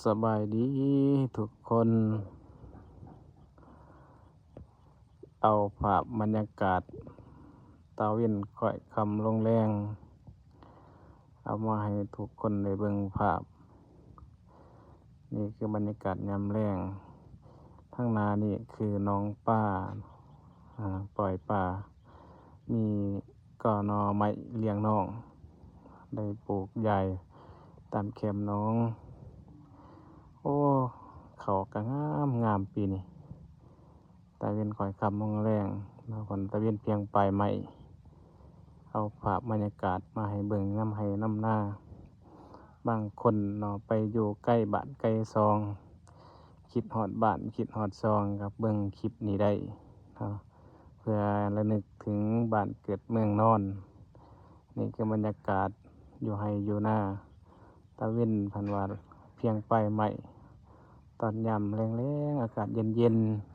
ສະບາຍດີທຸກຄົນ. ເອົາພາບບັນຍາກາດຕາເວັນຄ້ອຍຄ່ຳລົງແລງ ເອົາມາໃຫ້ທຸກຄົນໄດ້ເບິ່ງພາບ. ນີ້ຄືບັນຍາກາດຍາມແລງ. ທາງໜ້ານີ້ຄືໜອງປາ, ອາ, ປ່ອຍປາ, ມີກໍໜໍ່ໄມ້ລ້ຽງນ້ອງ, ໄດ້ປູກຢາຍຕາມແຄມໜອງ. ໂອ້ ເຂົ້າກະງາມໆ ປີນີ້. ຕາເວັນຄ້ອຍຄ່ຳລົງແລງເນາະ, ຕາເວັນພຽງປາຍໄມ້. ເອົາພາບບັນຍາກາດມາໃຫ້ເບິ່ງນຳໄຮ່ນຳນາ. ບາງຄົນເນາະ ໄປຢູ່ໃກ້ບ້ານໃກ້ຊ່ອງ, ຄິດຮອດບ້ານຄິດຮອດຊ່ອງ ກໍເບິ່ງຄລິບນີ້ໄດ້ເນາະ, ເພື່ອລະນຶກເຖິງບ້ານເກີດເມືອງນອນ. ນີ້ຄືບັນຍາກາດຢູ່ໄຮ່ຢູ່ນາ ຕາເວັນ ເພິ່ນວ່າພຽງປາຍໄມ້. ຕອນຍາມແລງໆ ອາກາດເຢັນໆ